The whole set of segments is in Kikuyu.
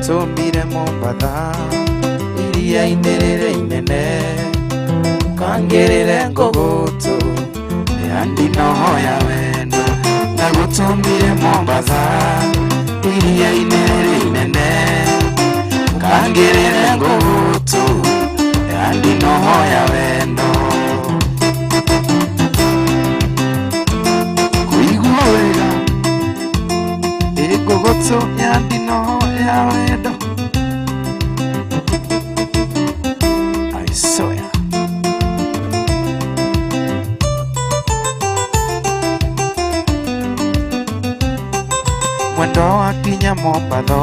Ndagũtũmire Mombatha iria-inĩ rĩrĩa inene, ũkangĩrĩre ngũgũtũ ya ndinoho ya wendo. Ndagũtũmire Mombatha iria-inĩ rĩrĩa inene, ũkangĩrĩre ngũgũtũ ya ndinoho ya wendo. Kũigua wega ĩngũgũtũ ya ndinoho ya wendo. I swear. Mwendo wakinya Mombatho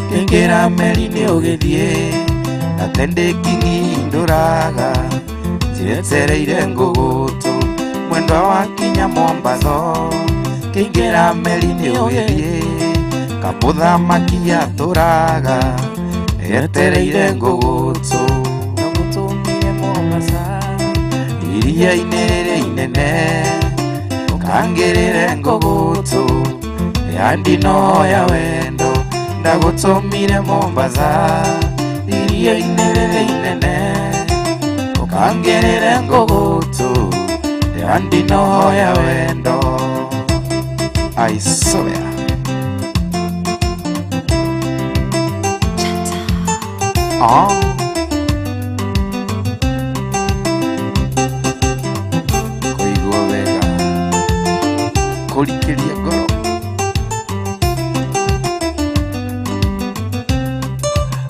kĩingĩra meri-inĩ ũgĩthiĩ, na tendĩking'indũraga njetereire ngũgũtũ. Mwendo wakinya Mombatho kĩingĩra meri-inĩ ũgĩthiĩ, kamũthamaki atũraga etereire ngũgũtũ. Ndagũtũmire Mombasa Iria-inĩ rĩrĩa inene, ũkangĩrĩre ngũgũtũ ya ndinoho ya wendo. Ndagũtũmire Mombatha iria-inĩ rĩrĩa inene, ũkangĩrĩre ngũgũtũ ya ndinoho ya wendo. I swear. Oh. Kũigua wega kũrikĩria ngoro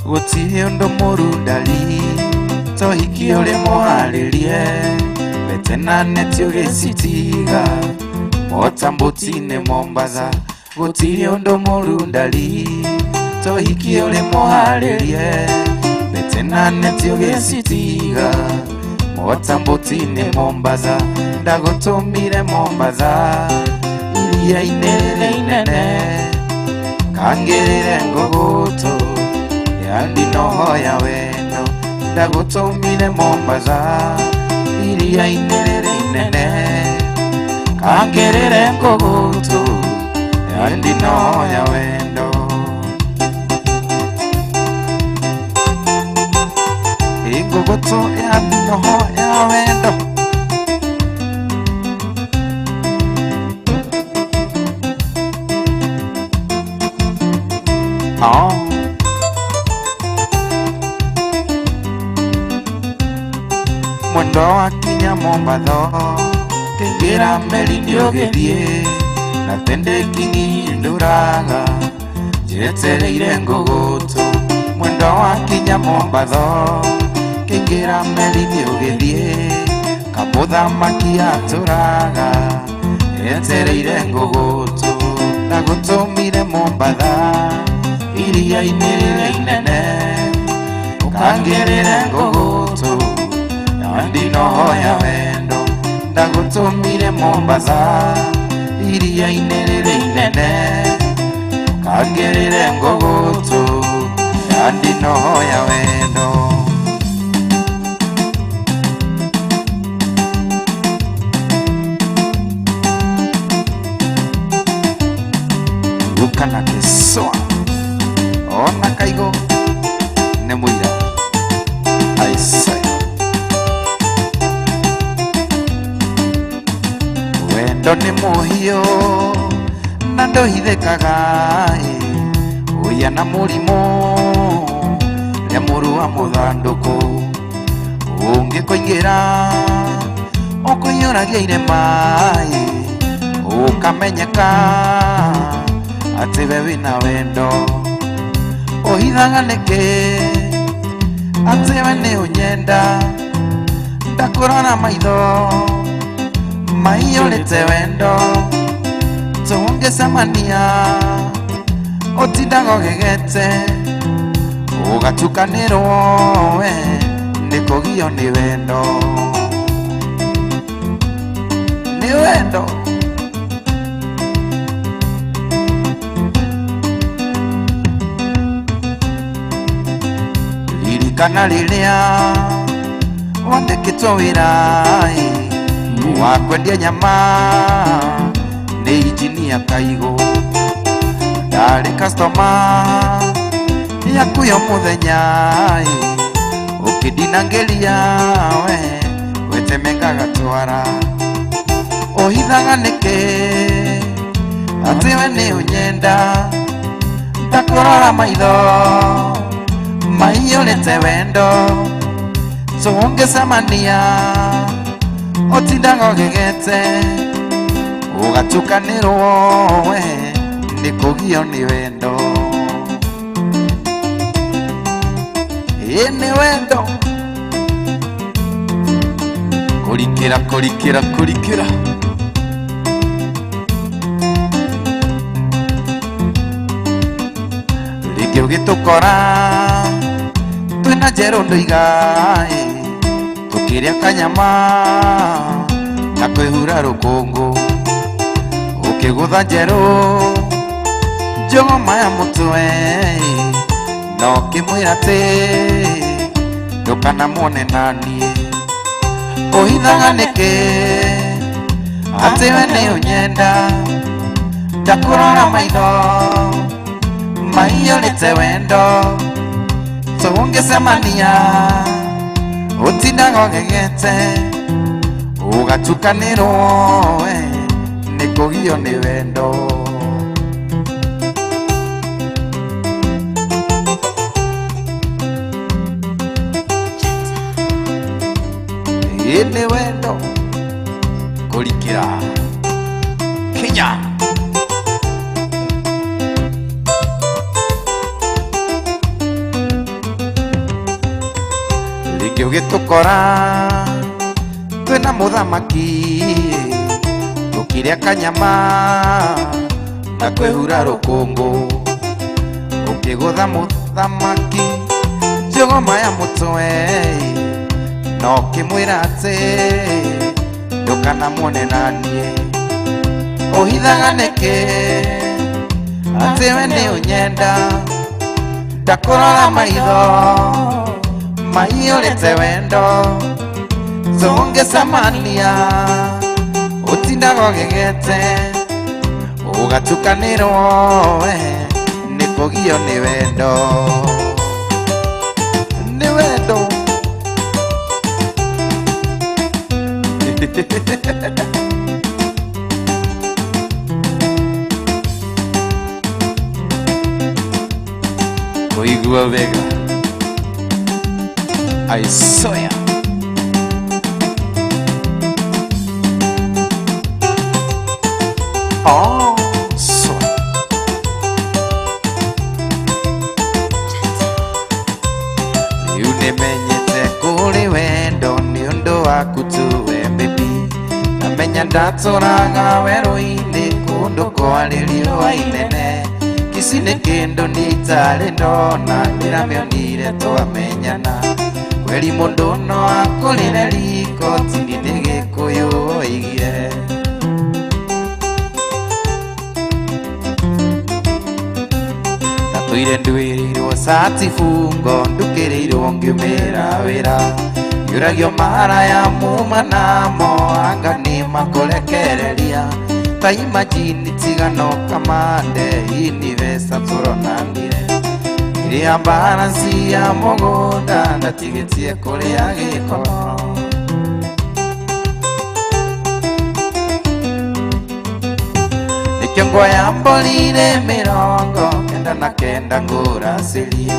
gũtirĩ ũndũ mũru ndari tohiki ũrĩ mũharĩrie mbete na neti ũgĩcitiga motambũti-inĩ Mombatha. Gũtirĩ ũndũ mũru ndari tohiki ũrĩ mũharĩrie mbete na neti ũgĩcitiga motambũti-inĩ Mombatha. Ndagũtũmire Mombatha iria-inĩ rĩrĩa inene, kangĩrĩre ngũgũtũ ya ndinoho ya wendo. Ndagũtũmire Mombatha iria-inĩ rĩrĩa inene, kangĩrĩre ngũgũtũ ya ndinoho ya wendo. Ĩngũgũtũ ya ndinoho ya wendo. Oh. Mwendo wakinya Mombatho kĩingĩra meri-inĩ ũgĩthiĩ, na tendĩking'indũraga njetereire ngũgũtũ. Mwendo wakinya Mombatho kĩingĩra meri-inĩ ũgĩthiĩ, kamũthamaki atũraga etereire ngũgũtũ. Ndagũtũmire Mombatha iria-inĩ rĩrĩa inene, ũkangĩrĩre ngũgũtũ ya ndinoho ya wendo. Ndagũtũmire Mombatha iria-inĩ rĩrĩa inene, ũkangĩrĩre ngũgũtũ ya ndinoho ya wendo. Ruka na kĩcũa ona kaigo nĩ mũira. I swear. Wendo nĩ mũhiũ na ndũhithĩkaga ũya na mũrimũ rĩa mũru wa mũthandũkũ ũngĩkũingĩra ũkũiyũragia irema ũkamenyeka atĩ we wĩna wendo. Ũhithaga nĩkĩ atĩ we nĩ ũnyenda, ndakũrora maitho maiyũrĩte wendo. Tũngĩcemania ũtindaga ũgegete ũgatukanĩrwo we nĩ kũgio nĩ wendo, nĩ wendo. Ririkana rĩrĩa wandĩkĩtwo wĩra wa kwendia nyama nĩ injinia Kaigũ, ndarĩ customer Yaku yo muthenya ukidinangelia we wetemengaga twara uhithaga niki ati we ni unyenda ndakurora maitho maiyũrĩte wendo tũngĩcemania ũtindaga ũgegete ũgatukanĩrwo we nĩ kũgio nĩ wendo ĩ nĩ wendo kũrikĩra kũrikĩra kũrikĩra rĩngĩ ũgĩtũkora twĩna njerũ ndoiga tũkĩrĩa kanyama na kwĩhura rũkũngũ ũkĩgũtha njerũ njũgũma ya mũtwe na ũkĩmwĩra atĩ ndũkanamuone naniĩ ũhithaga nĩkĩ atĩ we nĩ ũnyenda ndakũrora maitho maiyũrĩte wendo tũngĩcemania ũtindaga ũgegete ũgatukanĩrwo we nĩ kũgio nĩ wendo ĩ nĩ wendo kũrikĩra Kenya rĩngĩ ũgĩtũkora twĩna mũthamaki tũkĩrĩa kanyama na kwĩhura rũkũngũ ũkĩgũtha mũthamaki njũgũma ya mũtwe na ũkĩmwĩra atĩ ndũkanamuone naniĩ ũhithaga nĩkĩ atĩ we nĩ ũnyenda ndakũrora maitho maiyũrĩte wendo tũngĩcemania ũtindaga ũgegete ũgatukanĩrwo we nĩ kũgio nĩ wendo nĩ wendo kũigua wega Aisoya Oh, so Rĩu nĩmenyete kũrĩ wendo nĩ ũndũ waku tu we baby Namenya ndatũraga werũ-inĩ kũndũ kwarĩ riũa inene Kĩci nĩ kĩndũ nitarĩ ndona ndĩramĩonire twamenyana Kweri mũndũ no akũrĩre riko tini nĩ Gĩkũyũ oigire Ndatũire nduĩrĩirwo cati bungo ndukĩrĩirwo ngiumĩra wĩra Yũragio mara ya muma namo anga nĩ makũrekereria Ta imagine tigano kamande inivesa tũronanire Ĩrĩa balance ya mũgũnda ndatigĩtie kũrĩa gĩkono Nĩkĩo nguoya mbũri-rĩ 99 ngũracĩrie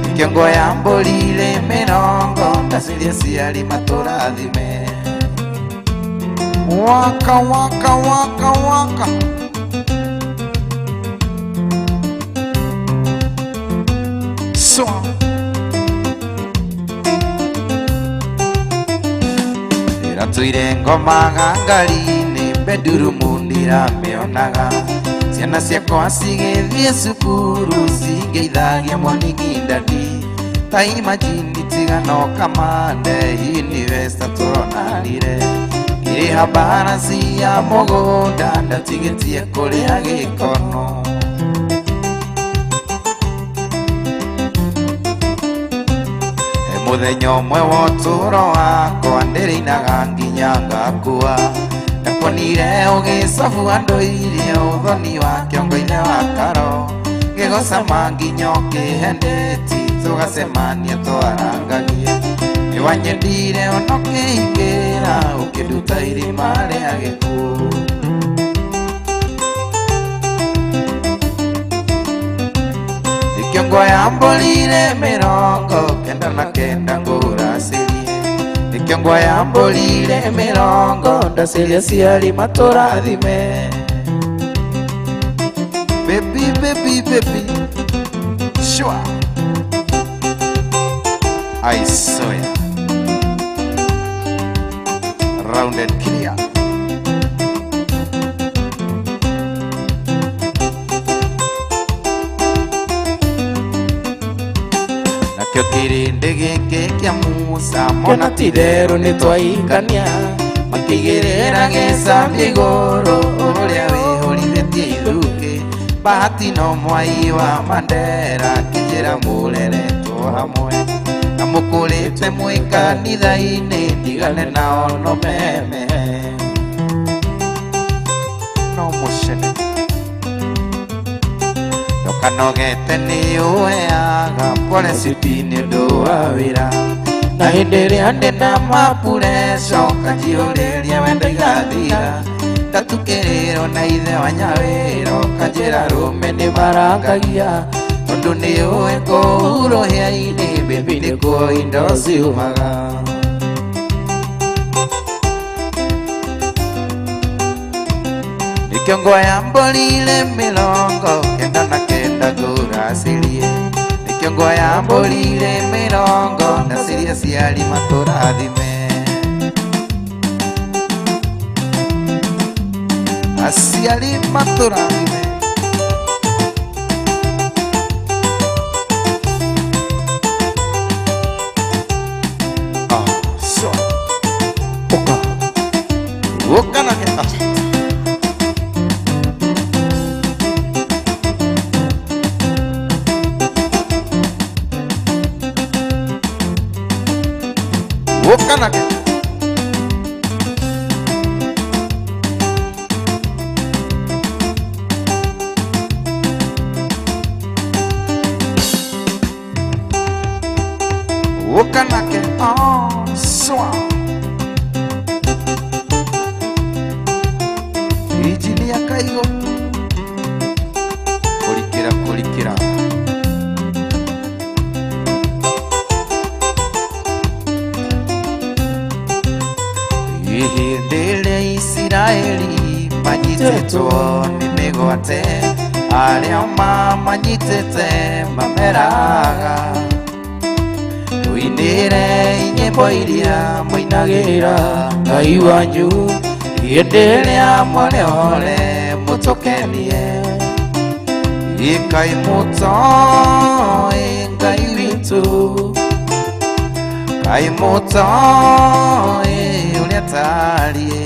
Nĩkĩo nguoya mbũri-rĩ 80 ndacirie ciari matũrathime Waka waka waka waka So Ndĩratũire ngomaga ngari-inĩ bedroom ndiramĩonaga Ciana ciakwa cigĩthiĩ cukuru cingeithagia morning daddy Ta imagine tigano kamande inivesta tũronanire Ngĩrĩha balance ya mũgũnda ndatigĩtie kũrĩa gĩkono Mũthenya ũmwe wa ũtũũro wakwa ndĩrĩinaga nginya ngakua Ndakuonire ũgĩcabu andũ irio ũthoni wa kĩongo-inĩ wa karo Nĩgũcama nginya ũkĩhendeti tũgacemania twarangagie. Nĩwanyendire ona ũkĩingĩra ũkĩnduta irima rĩa gĩkuũ. Nĩkĩo nguoya mbũrire 99 ngũracĩrie. Nĩkĩo nguoya mbũrire 90 ndacĩria aciari matũrathime. Baby, baby, baby, sure. I swear. Rounded clear. Nakĩo kĩrĩndĩ gĩkĩ kĩa Musa mona ti-itherũ nĩtwaikania. Makĩigĩrĩra gĩcambi igũrũ ũrĩa wĩhũrithĩtie ithukĩ. Bahati no mwai wa Mandera kĩnjĩra mũreretwo hamwe. Na mũkũrĩte mwĩ kanitha-inĩ ndigane nao no meme. No mũcene. Ndũkanogete nĩũheaga pole city nĩ ũndũ wa wĩra. Na hĩndĩ ĩrĩa ndĩna mapureco kanjihũrĩria wendo igathira. Ndatukĩrĩrwo na ithe wa Nyawĩra ũkanjĩra rũme nĩmarangagia. Tondũ nĩũĩ kũu rũhĩa-inĩ baby nĩkuo indo ciumaga. Nĩkĩo nguoya mbũrire 99 ngũracĩrie. Nĩkĩo nguoya mbũrire 90 ndacĩria aciari matũrathime. Aciari matũrathime. Ah, so. Oka. Oka nake. Ah. Oka nake. Oka nake. Ah, so. Injinia Kaigo. Kũrikĩra kũrikĩra. Hĩndĩ ĩrĩa Isiraeli manyitĩtwo nĩ mĩgwate, arĩa mamanyitĩte mameraga. Tũinĩre nyĩmbo iria mũinagĩra Ngai wanyu, hĩndĩ ĩrĩa mwarĩ mũtũkenie. Ĩkai mũtoĩ Ngai witũ, Ngai mũtoĩ ũrĩa atariĩ.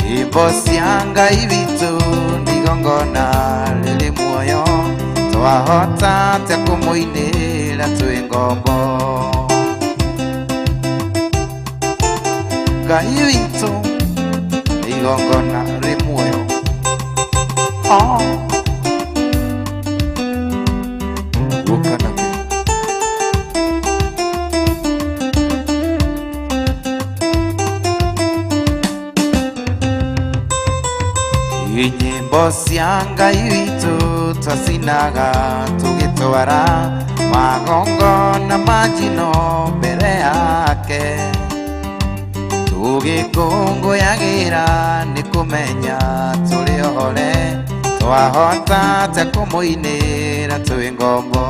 Nyĩmbo cia Ngai witũ nĩ igongona rĩrĩ muoyo, twahota atĩa kũmũinĩra twĩ ngombo. Ngai witũ nĩ igongona rĩ muoyo. Oh. Ũka nake. Nyĩmbo cia Ngai witũ twacinaga tũgĩtwara magongona ma njino mbere yake. Tũgĩkũngũyagĩra nĩ kũmenya tũrĩ ohore, twahota atĩa kũmũinĩra twĩ ngombo.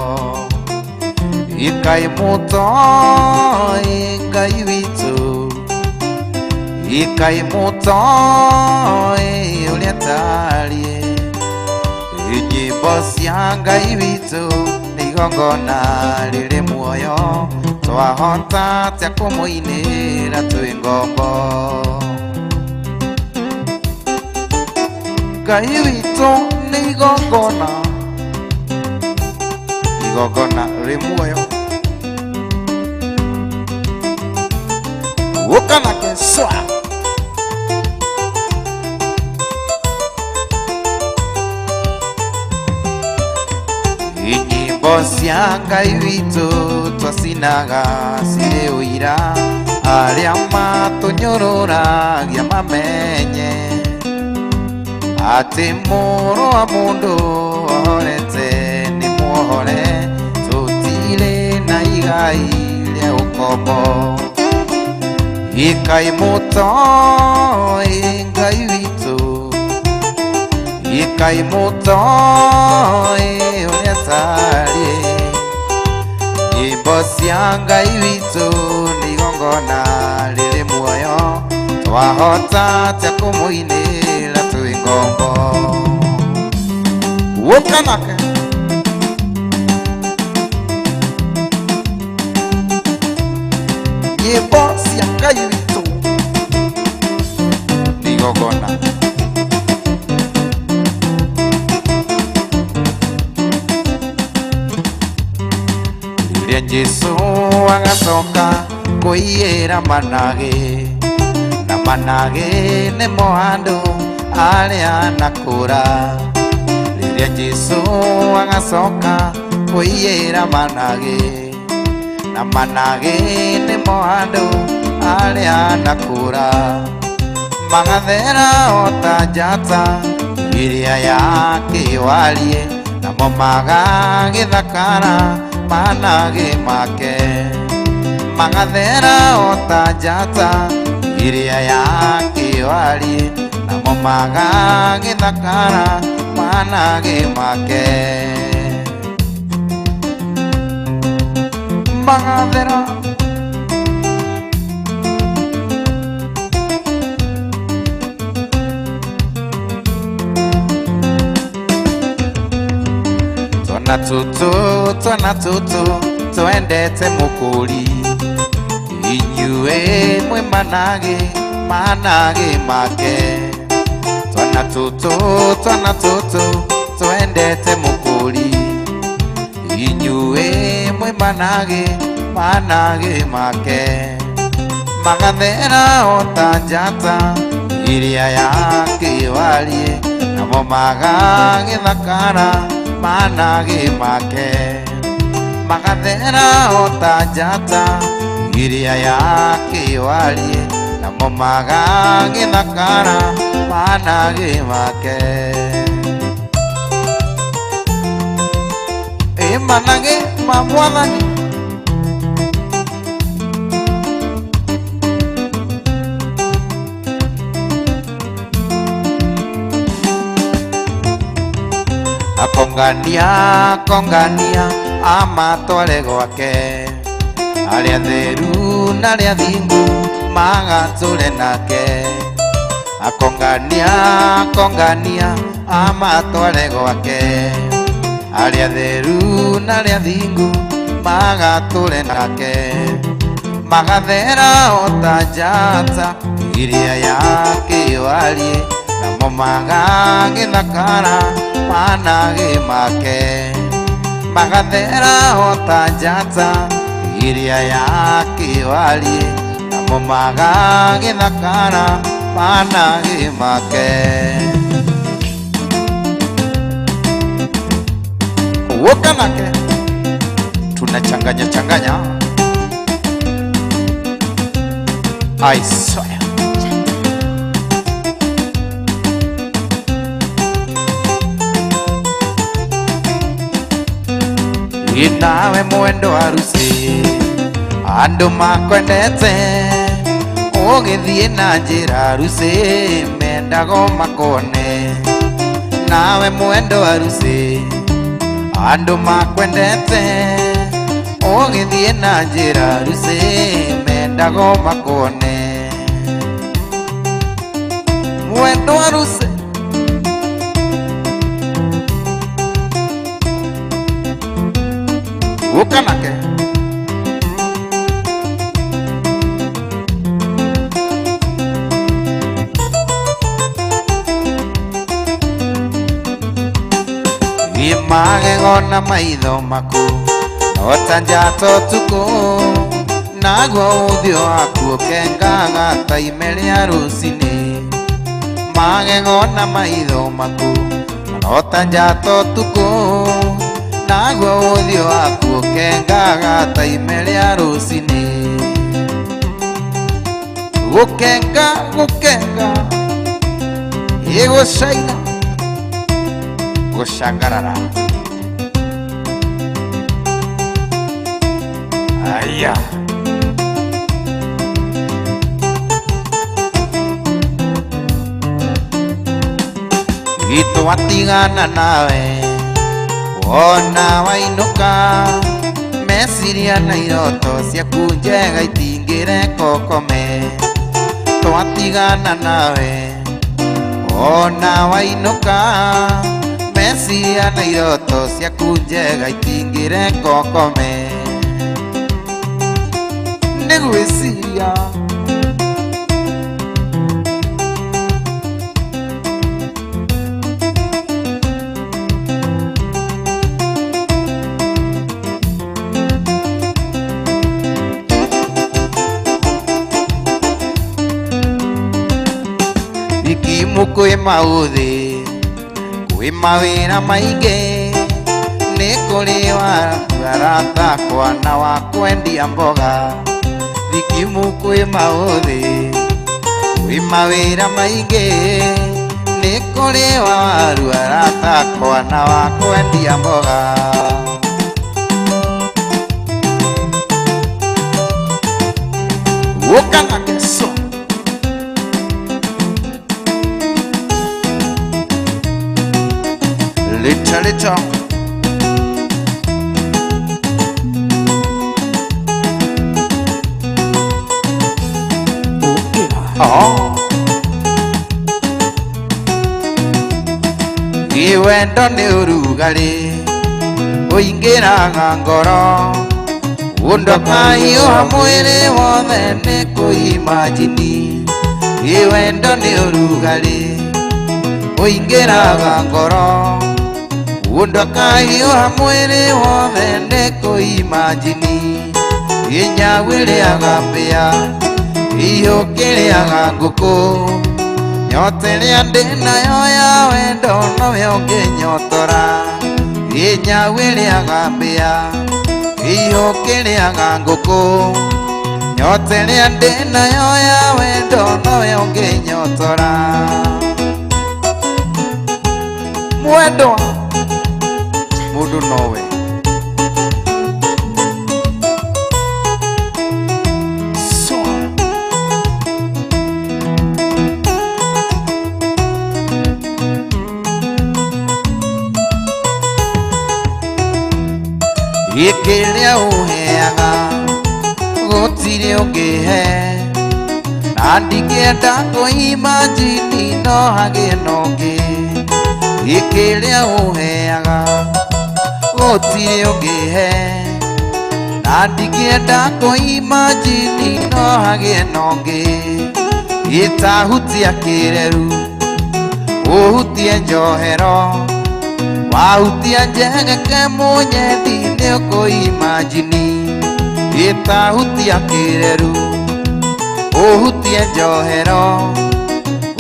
Ĩkai mũtoĩ Ngai witũ, Ĩkai mũtoĩ ũrĩa atariĩ. Nyĩmbo cia Ngai witũ nĩ igongona rĩrĩ muoyo, twahota atĩa kũmũinĩra twĩ ngombo. Ngai witũ nĩ igongona, igongona rĩ muoyo. Ũka nake swa. Nyĩmbo cia Ngai witũ twacinaga cirĩ ũira, arĩa matũnyũrũragia mamenye atĩ mũrũ wa mũndũ ohorete nĩ muohore, tũtirĩ na igai rĩa ũkombo. Ĩkai mũtoĩ Ngai witũ, ĩkai mũtoĩ ũrĩa atariĩ. Nyĩmbo cia Ngai witũ nĩ igongona rĩrĩ muoyo, twahota atĩa kũmũinĩra twĩ ngombo. Ũka nake. Nyĩmbo cia Ngai witũ nĩ igongona. Rĩrĩa Jesũ agacoka kũiyĩra managĩ, na managĩ nĩmo andũ arĩa anakũra. Rĩrĩa Jesũ agacoka kũiyĩra managĩ, na managĩ nĩmo andũ arĩa anakũra. Magathera o ta njata ĩrĩa ya kĩwarie, namo magagĩthakara managĩ make. Magathera o ta njata ĩrĩa ya kĩwarie, namo magagĩthakara managĩ make. Magathera. Twana tũtũ, twana tũtũ, twendete mũkũri, inyuĩ mwĩ managĩ, managĩ make. Twana tũtũ, twana tũtũ, twendete mũkũri, inyuĩ mwĩ managĩ, managĩ make. Magathera o ta njata ĩrĩa ya kĩwarie, namo magagĩthakara managĩ make. Magathera o ta njata ĩrĩa ya kĩwarie, namo magagĩthakara managĩ make. Ĩ managĩ ma Mwathani. Akongania, akongania, amatware gwake, arĩa theru na arĩa thingu magatũre nake. Akongania, akongania, amatware gwake, arĩa theru na arĩa thingu magatũre nake. Magathera o ta njata ĩrĩa ya kĩwarie, namo magagĩthakara managĩ make. Magathera o ta njata ĩrĩa ya kĩwarie, namo magagĩthakara managĩ make. Woka nake, tunachanganya changanya. I swear. Nawe mwendo harusi, andũ makwendete, ũgĩthiĩ na njĩra harusi, mendago makone. Nawe mwendo harusi, andũ makwendete, ũgĩthiĩ na njĩra harusi, mendago makone. Mwendo harusi. Ũka nake. Magego na maitho maku no ta njata ũtukũ, naguo ũthiũ waku ũkengaga ta ime rĩa rũcinĩ. Magego na maitho maku no ta njata ũtukũ, Naguo ũthiũ waku ũkengaga ta ime rĩa rũcinĩ. Gũkenga gũkenga ĩgũcaina gũcangarara. Aya. Gitũ watigana nawe wona wainũka, meciria na iroto ciaku njega itingĩreka ũkome. Twatigana nawe wona wainũka, meciria na iroto ciaku njega itingĩreka ũkome. Nĩ gwĩciria Ikimu kwĩ maũthĩ, kwĩ mawĩra maingĩ, nĩ kũrĩ arata akwa na wa kwendia mboga. Thikimu kwĩ maũthĩ, kwĩ mawĩra maingĩ, nĩ kũrĩ waru arata akwa na wa kwendia mboga. Ũka na keso. Lita lita. Oh. Wendo nĩ ũrugarĩ ũingĩraga ngoro, ũndũ ũkahiũha mwĩrĩ wothe nĩ kũimajini. Wendo nĩ ũrugarĩ ũingĩraga ngoro, ũndũ ũkahiũha mwĩrĩ wothe nĩ kũimajini. Inyau ĩrĩaga mbĩa, iyũkĩrĩaga ngũkũ, nyota ĩrĩa ndĩ nayo ya wendo nowe ũngĩnyotora. Inyau ĩrĩaga mbĩa, iyũkĩrĩaga ngũkũ, nyota ĩrĩa ndĩ nayo ya wendo nowe ũngĩnyotora. Mwendwa mũndũ nowe. Gĩkĩrĩa ũheaga gũtirĩ ũngĩhe, na ndingĩenda kũimajini no hagĩe na ũngĩ. Gĩkĩrĩa ũheaga gũtirĩ ũngĩhe, na ndingĩenda kũimajini no hagĩe na ũngĩ. Gĩtahutia kĩreru ũhutie njohero, wahutia njegeke mũnyendi nĩ ũkũimajini. Gĩtahutia kĩreru ũhutie njohero,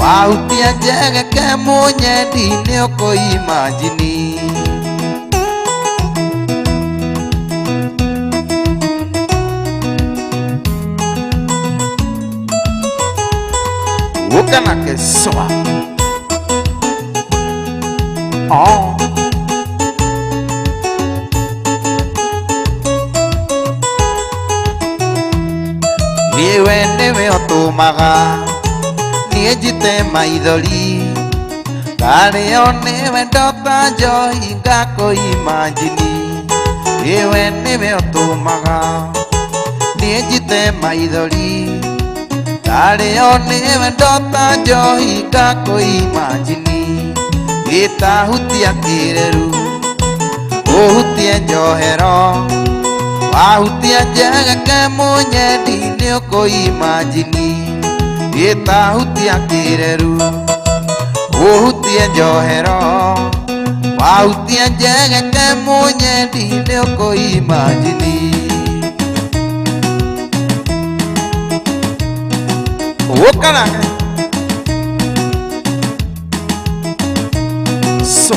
wahutia njegeke mũnyendi nĩ ũkũimajini. Ũka na kecoa. Oh. Niwe nĩwe ũtũmaga niĩ njite maithori, ngarĩo nĩ wendo ta njohi ngakũimajini. Niwe nĩwe ũtũmaga niĩ njite maithori, ngarĩo nĩ wendo ta njohi ngakũimajini. Gĩtahutia kĩreru ũhutie njohero, wahutia njegeke mũnyendi nĩ ũkũimajini. Gĩtahutia kĩreru ũhutie njohero, wahutia njegeke mũnyendi nĩ ũkũimajini. Ũka nake. So.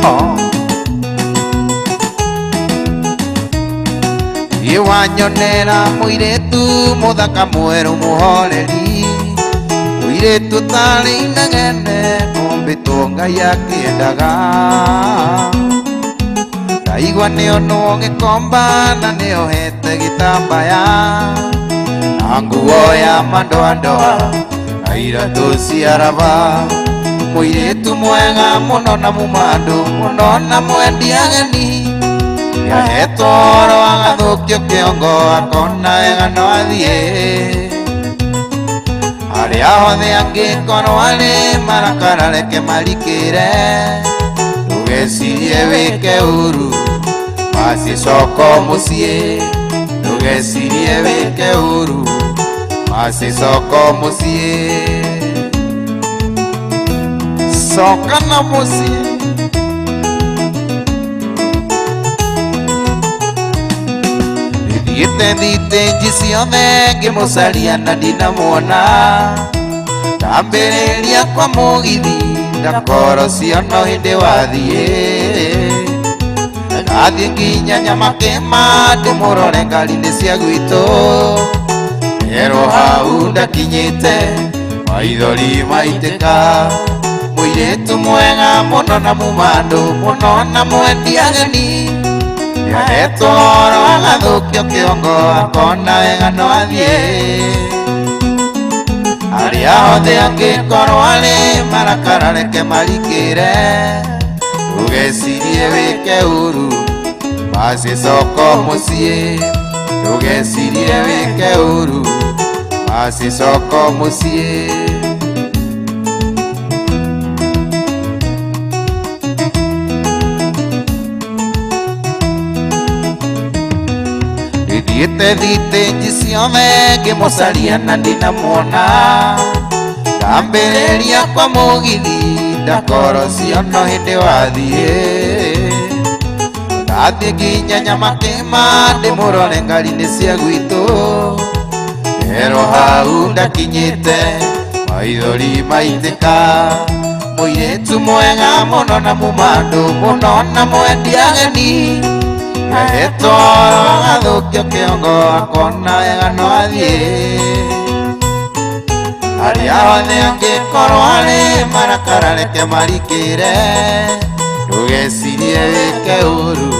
Oh. Iwanyonera mũirĩtu mũthaka mwerũ mũhoreri, mũirĩtu ũtarĩ inegene ũmbĩtwo Ngai akĩendaga. Ndaigua nĩonwo gĩkomba na nĩohete gĩtambaya, na nguo ya mandoandoa na iratũ cia raba. Mũirĩtu mwega mũno na mumandũ mũno na mwendi ageni, nĩahetwo ũhoro agathũkio kĩongo akona wega no athiĩ. Arĩa othe angĩkorwo arĩ marakara reke marikĩre, ndũgecirie wĩke ũru macicoko mũciĩ, ndũgecirie wĩke ũru macicoko mũciĩ. Coka na mũciĩ. Thiĩte thitĩnji ciothe ngĩmũcaria na ndinamuona, ndambĩrĩria kwa mũgithi ndakoro ciono hĩndĩ wathiĩ. Ndathiĩ nginya Nyamakĩma ndĩmũrore ngari-inĩ cia gwitũ, erwo hau ndakinyĩte maithori maitĩka. Mũirĩtu mwega mũno na mumandũ mũno na mwendi ageni, nĩahetwo ũhoro agathũkio kĩongo akona wega no athiĩ. Arĩa othe angĩkorwo arĩ marakara reke marikĩre, ndũgecirie wĩke ũru macicoko mũciĩ, ndũgecirie wĩke ũru macicoko mũciĩ. Thiĩte thitĩnji ciothe ngĩmũcaria na ndinamuona, ndambĩrĩria kwa mũgithi ndakoro ciono hĩndĩ wathiĩ. Ndathiĩ nginya Nyamakĩma ndĩmũrore ngari-inĩ cia gwitũ, erwo hau ndakinyĩte maithori maitĩka. Mũirĩtu mwega mũno na mumandũ mũno na mwendi ageni, nĩahetwo ũhoro agathũkio kĩongo akona wega no athiĩ. Arĩa othe angĩkorwo arĩ marakara reke marikĩre, ndũgecirie wĩke ũru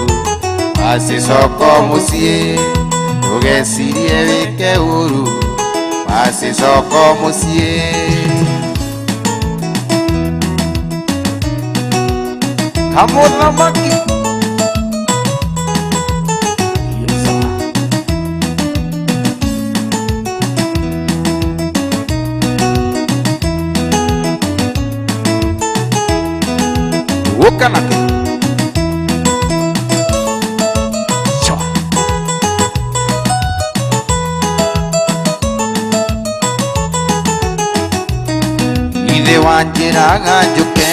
macicoko mũciĩ, ndũgecirie wĩke ũru macicoko mũciĩ. Kamũthamaki. Wokanake. Chwa. Ithe wanjĩraga njũke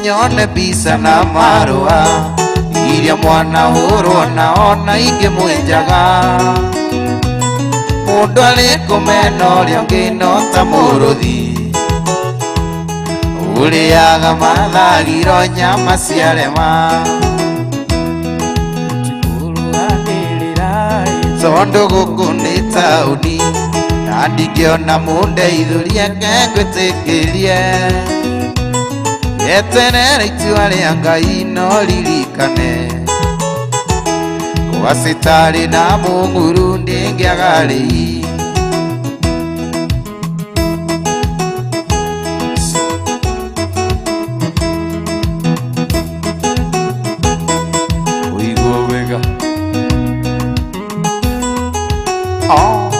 nyone mbica na marũa iria mwana hũrwo na ona ingĩmwĩnjaga. Mũndũ arĩ kũmena ũrĩa ũngĩ no ta mũrũthi, ũrĩaga mathagiro nyama ciarema. Tondũ gũkũ nĩ taũni na ndingĩona mũndeithũrie ke ngwĩtĩkĩrie, eterere itua rĩa Ngai no ririkane, kwa citarĩ na mũng'uru ndĩngĩaga rĩi. Ũigue wega. Oh.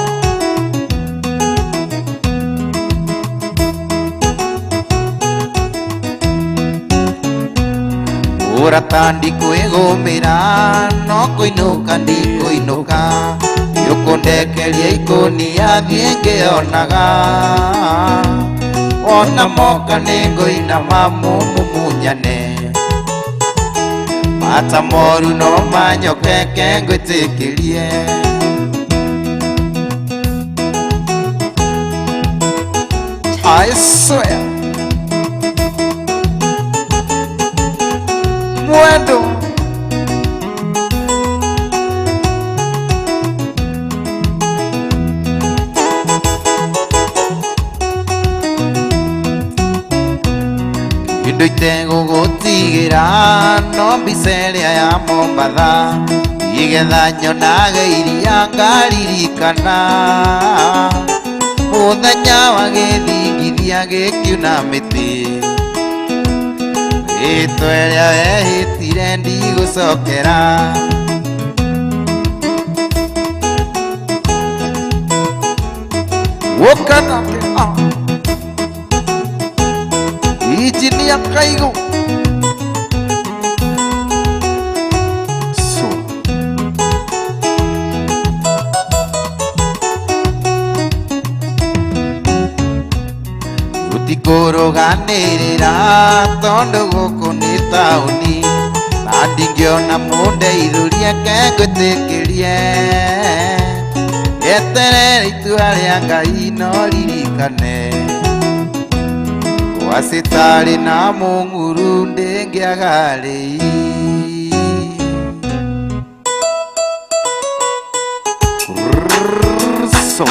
Ũrata ndikwĩgũmĩra no kũinũka ndikũinũka, nĩũkũndekeria ikũnia thiĩ ngĩonaga. Wona moka nĩngũinama mũmumunyane, mata moru no manyokeke ngwĩtĩkĩrie. I swear. Indo itegũgũtigĩra no mbica ĩrĩa ya Mombatha igetha nyonage iria ngaririkana mũthenya wa gĩthingithia gĩkiuna mĩtĩ ĩtwa ĩrĩa wehĩtire ndigũcokera Woka nake Injinia Kaigo so Gũtikũrũganĩrĩra tondũ gũkũ nĩ taũni na ndingĩona mũndeithũrie ke ngwĩtĩkĩrie eterere itua rĩa Ngai no ririkane gwa citarĩ na mũng'uru ndĩngĩaga rĩi. So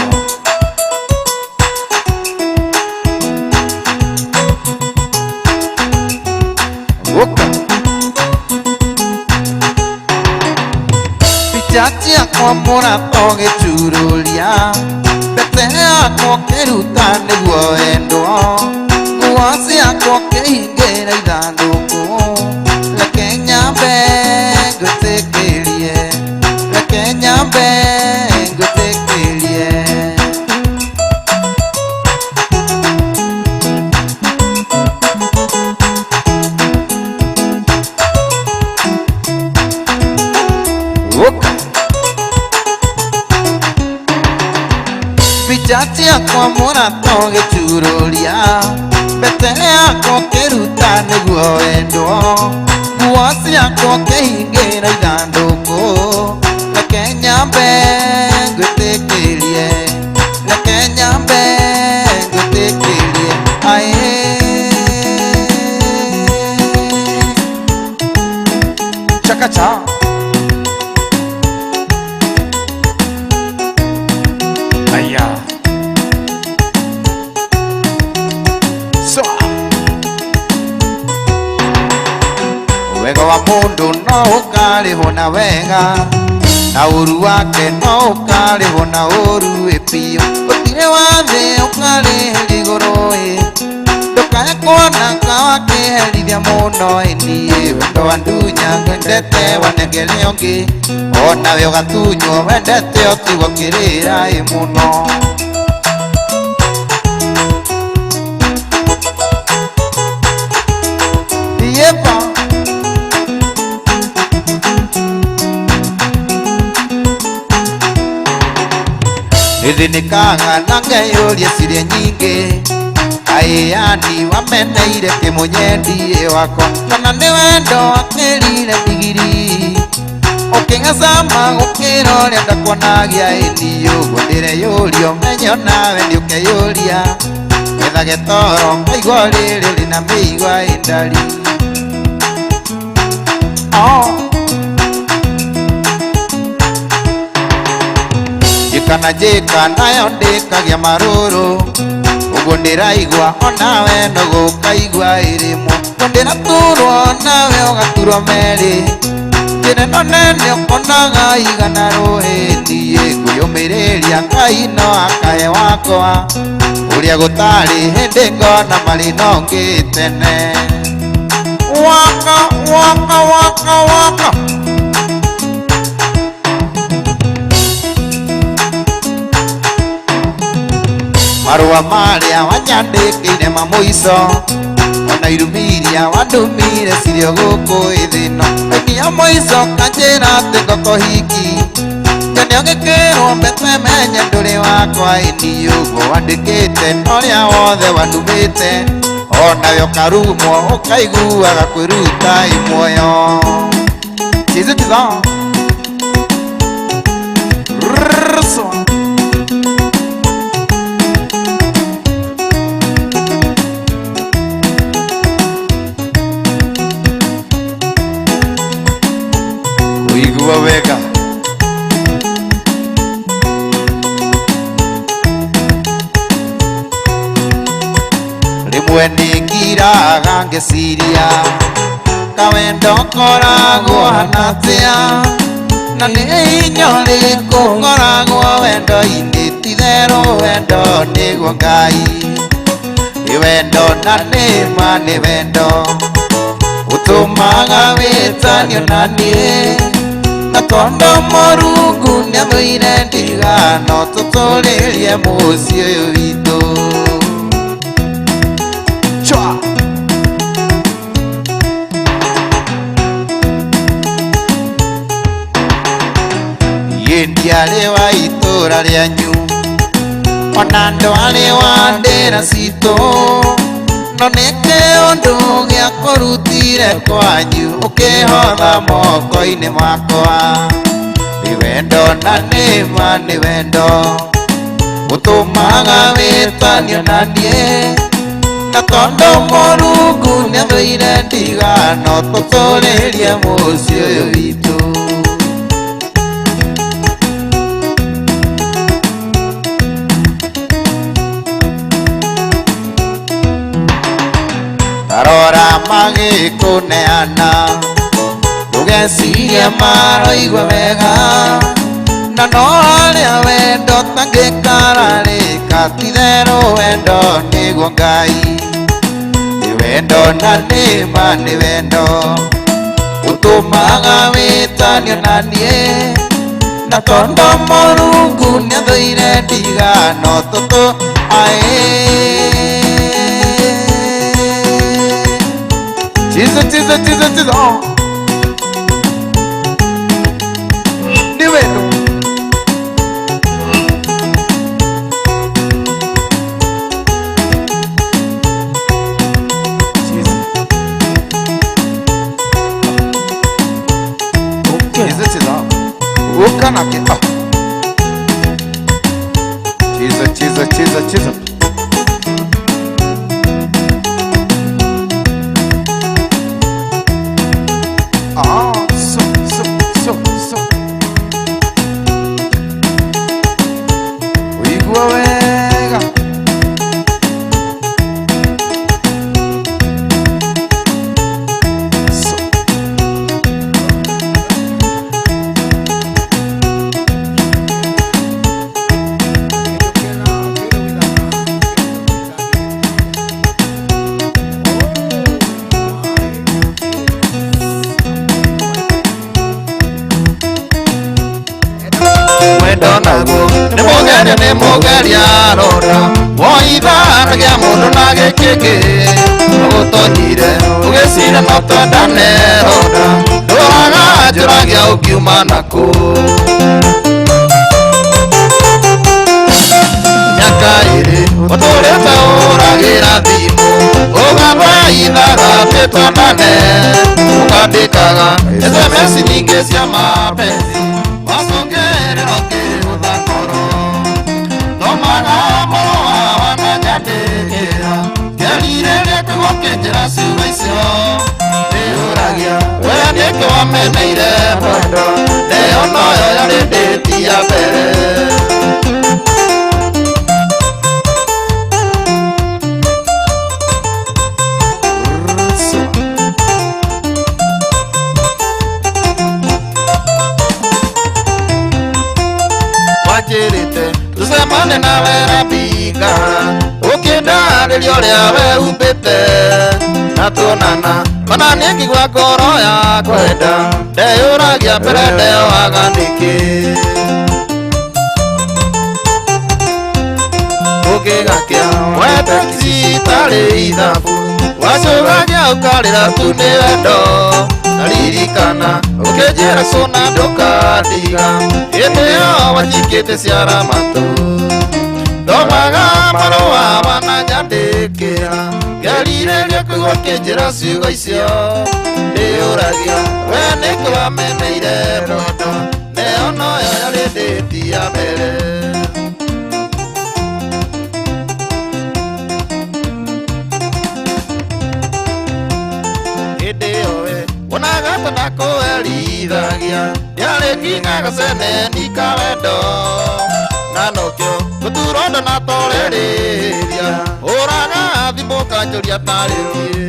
Oka Picha ciakwa mũrata ũgĩcururia mbete yakwa ũkĩruta nĩguo wendwo nguo ciakwa ũkĩhingĩra ithandũkũ reke nyambe ngwĩtĩkĩrie reke nyambe ngwĩtĩkĩrie. Oka Picha ciakwa mũrata ũgĩcururia mbete yakwa ũkĩruta nĩguo wendwo nguo ciakwa ũkĩhingĩra ithandũkũ reke nyambe ngwĩtĩkĩrie reke nyambe ngwĩtĩkĩrie aĩ. Chakacha Aya So Wega wa mũndũ no ũkarĩhwo na wega na ũru wake no ũkarĩhwo na ũru ĩ biũ gũtirĩ wa thĩ ũkarĩhĩria igũrũ ĩ ndũkae kuona kawakĩherithia mũno ĩ niĩ wendo wa ndunya ngwendete wanengere ũngĩ onawe ũgatunywo wendete ũtigwo kĩrĩra ĩ mũno. Yepa Nĩthĩnĩkaga na ngeyũria ciria nyingĩ kaĩani wameneire kĩmũnyendi wakwa kana nĩ wendo wakĩrire ndigiri ũkĩng'acama gũkĩra ũrĩa ndakuonagia ĩni ũguo ndĩreyũria ũmenye onawe nĩũkeyũria ethage toro ngaigua rĩrĩ rĩna mĩigua ĩndari. Njĩka na njĩka nayo ndĩkagia marũrũ ũguo ndĩraigua onawe no gũkaigua ĩrĩmwo ũguo ndĩraturwo onawe ũgaturwo merĩ njĩra ĩno nene ũkonaga igana rũĩ niĩ ngwĩyũmĩrĩria Ngai no akahe wakwa ũrĩa gũtarĩ hĩndĩ ngona marĩ no ngĩ tene. Waka waka waka waka Marũa marĩa wanyandĩkĩire ma mũico ona irumi iria wandũmire cirĩ o gũkũ ĩthĩno nginya mũico kanjĩra atĩ ngũkũhiki nyone ũgĩkĩrwo mbete menye ndũrĩ wakwa ĩni ũguo wandĩkĩte na ũrĩa wothe wandumĩte onawe ũkarumwo ũkaiguaga kwĩruta ĩ muoyo. Chizitiza So Kuigua wega Rĩmwe nĩngiraga Ndindaga ngĩciria kawendo koragwo hanatia na nĩ hinya ũrĩkũ ngoragwo wendo-inĩ titherũ wendo nĩguo Ngai nĩ wendo na nĩ ma nĩ wendo ũtũmaga wĩtanio na niĩ na tondũ Mũrungu nĩathũire ndigano tũtũrĩrie mũciĩ ũyũ witũ. Chwa. Niĩ ndiarĩ wa itũra rĩanyu ona ndwarĩ wa ndĩra citũ no nĩkĩ ũndũ gĩakũrutire kwanyu ũkĩhotha moko-inĩ makwa nĩ wendo na nĩ ma nĩ wendo ũtũmaga wĩtanio na niĩ na tondũ Mũrungu nĩathũire ndigano tũtũrĩrie mũciĩ ũyũ witũ. Tarora magĩkũneana ndũgecirie maroigua wega na no harĩa wendo tangĩkararĩka titherũ wendo nĩguo Ngai nĩ wendo na nĩ ma nĩ wendo ũtũmaga wĩtanio na niĩ na tondũ Mũrungu nĩathũire ndigano tũtũ aĩ. Jesus, Jesus, Jesus, Jesus. Oh. Ni wendo. Jesus. Okay. Jesus, Jesus. Ukanake. Ah. Jesus, Jesus, Jesus, Jesus. Ah, so, so, so, so. Uigua wega. So. Wendo naguo nĩ mũgeria nĩ mũgeria rora woithana gĩa mũndũ na gĩkĩngĩ ũgũtonyire ũgĩcira no twendane rora ndũraga njũragia ũkiuma nakũ mĩaka ĩrĩ ũtũrĩte ũragĩra thimũ ũgathaithaga atĩ twendane ũkandĩkaga SMS nyingĩ cia mapenzi wacũngĩrĩra ũkĩhũtha ngoro thomaga marũa wananyandĩkĩra ngerirĩria kũigua ũkĩnjĩra ciugo icio ndĩyũragia we nĩkĩ wameneire mwendwa ĩyo noyo yarĩ ndĩti ya mbere. Wanjĩrĩte tũcemane nawe Rabika ũkĩndarĩria ũrĩa wehumbĩte na tuonana ona niĩ ngĩigua ngoro ya kwenda ndeyũragia mbere ndeyoaga nĩkĩ ũkĩgakĩa wete citarĩ ithabu wacũgagia ũkarĩra tu nĩ wendo naririkana ũkĩnjĩra cũna ndũkandiga hĩndĩ ĩyo wanjikĩte ciara matũ thomaga marũa wananyandĩkĩra ngerirĩria kũigua ũkĩnjĩra ciugo icio ndĩyũragia we nĩkĩ wameneire mwendwa ĩyo noyo yarĩ ndĩti ya mbere. Hĩndĩ ĩyo we wonaga ta ndakũherithagia ndiarĩ nginya gaceneni ka wendo na nokĩo gũturwo ndanatorerĩria ũraga thimũ ũkanjũria tarĩ niĩ.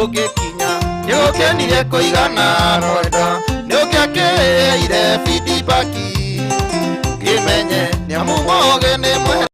Ũngĩkinya nĩũkenire kũigana mwenda nĩũngĩakĩire feedback ngĩmenye nĩamu mũgĩ nĩ mwe.